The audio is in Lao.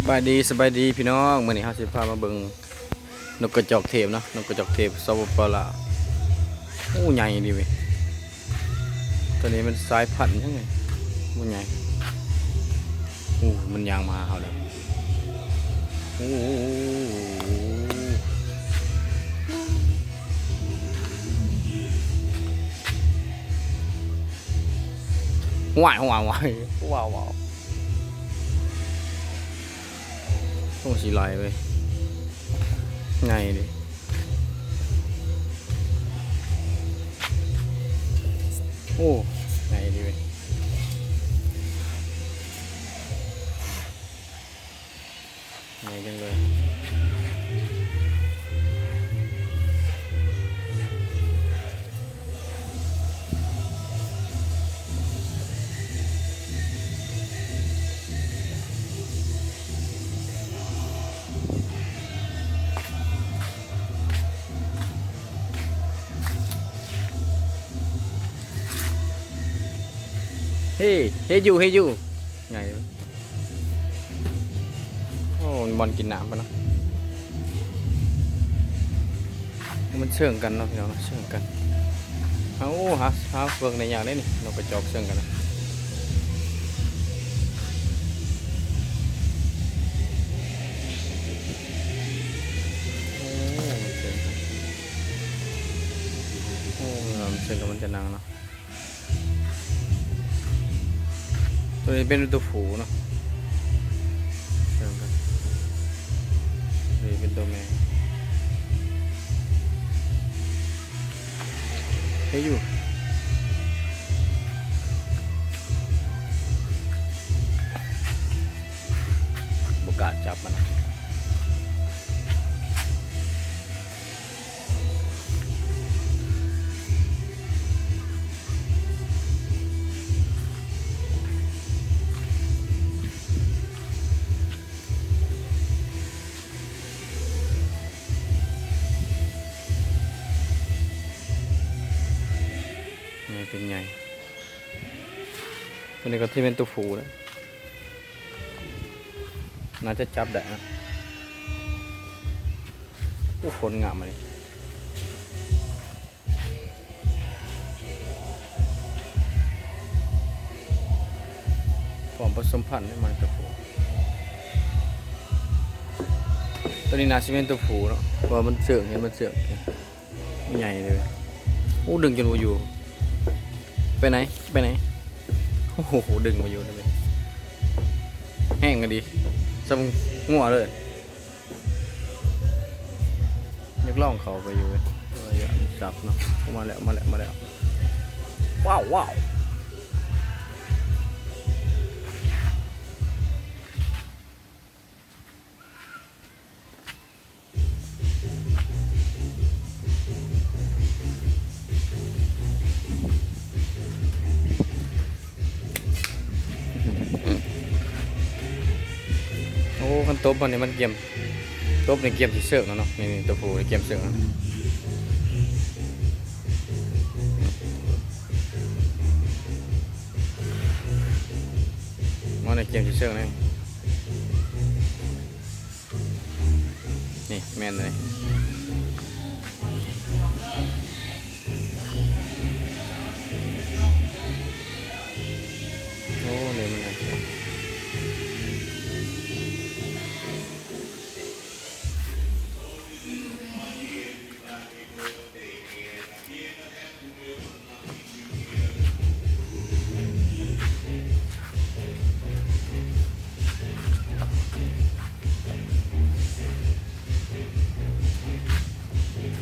ສະບາຍດີ ສະບາຍດີພີ່ນ້ອງ ມື້ນີ້ເຮົາຊິພາມາເບິ່ງນົກກະຈອກເທບເນາະ ນົກກະຈອກເທບ ສປປ ລາວ. ໂອ້ ໃຫຍ່ດີເວີຍ ໂຕນີ້ມັນສາຍພັນຫຍັງນີ້ ບໍ່ໃຫຍ່. ໂອ້ ມັນຍ່າງມາຫາເຮົາແລ້ວ. ໂອ້ ວ້າຍ ວ້າຍ ວ້າຍ ວ້າວ ວ້າວ. ໂອ້ ຊິໄຫຼເວີຍ ໃຫຍ່ເດ. ໂອ້ ໃຫຍ່ດີເວີຍ ໃຫຍ່ຈັງເລີຍ. ເຮ ເຮຢູ່ ເຮຢູ່ ໃຫຍ່. ໂອ້ ມັນບ່ອນກິນນ້ຳປະເນາະ ມັນເຊີງກັນເນາະພີ່ນ້ອງເນາະ ເຊີງກັນ. ເຮົາ ຫາ ຫາເບິ່ງໄດ້ຍາກເດ້ນີ້ ນົກກະຈອກເຊີງກັນນະ. ໂອ້ ມັນເຊີງກັນ ໂອ້ ມັນເຊີງກັນ ມັນຈະນັ່ງເນາະ. ໂຕນີ້ເປັນໂຕຜູ້ເນາະ ເບິ່ງກັນ ໂຕນີ້ເປັນໂຕແມ່ ເຮັດຢູ່ ບໍ່ກ້າຈັບມັນ. ໃຫຍ່ເປັນໃຫຍ່ ໂຕນີ້ກໍຊິແມ່ນໂຕຜູ້ແຫຼະ ໜ້າຈະຈັບໄດ້ນະ. ໂອ້ ຂົນງາມອັນນີ້ ພ້ອມປະສົມພັນເດ້ ມັນໂຕຜູ້ ໂຕນີ້ໜ້າຊິແມ່ນໂຕຜູ້ເນາະ ເພາະວ່າມັນເຊື່ອງ ເຫັນມັນເຊື່ອງ. ໃຫຍ່ເລີຍ ໂອ້ ດຶງຈົນບໍ່ຢູ່ ໄປໃນ ໄປໃນ ໂອ້ໂຫ ດຶງບໍ່ຢູ່ເລີຍ ແຮງອີ່ຫຼີ ສ່ຳງົວເລີຍ ຢາກລອງເຂົ້າໄປຢູ່ເວີຍ ແຕ່ວ່າຢ້ານມັນຈັບເນາະ. ໂອ້ ມາແລ້ວ ມາແລ້ວ ມາແລ້ວ ວ້າວ ວ້າວ. ໂອ້ ຄັນຕົບມັນນີ້ມັນກຽມ ຕົບນີ້ກຽມຊິເຊີກແລ້ວເນາະ ນີ້ ນີ້ ຕົບຜູ້ນີ້ກຽມເຊີກແລ້ວ ມັນນີ້ກຽມຊິເຊີກແລ້ວ. ນີ້ແມ່ນເລີຍ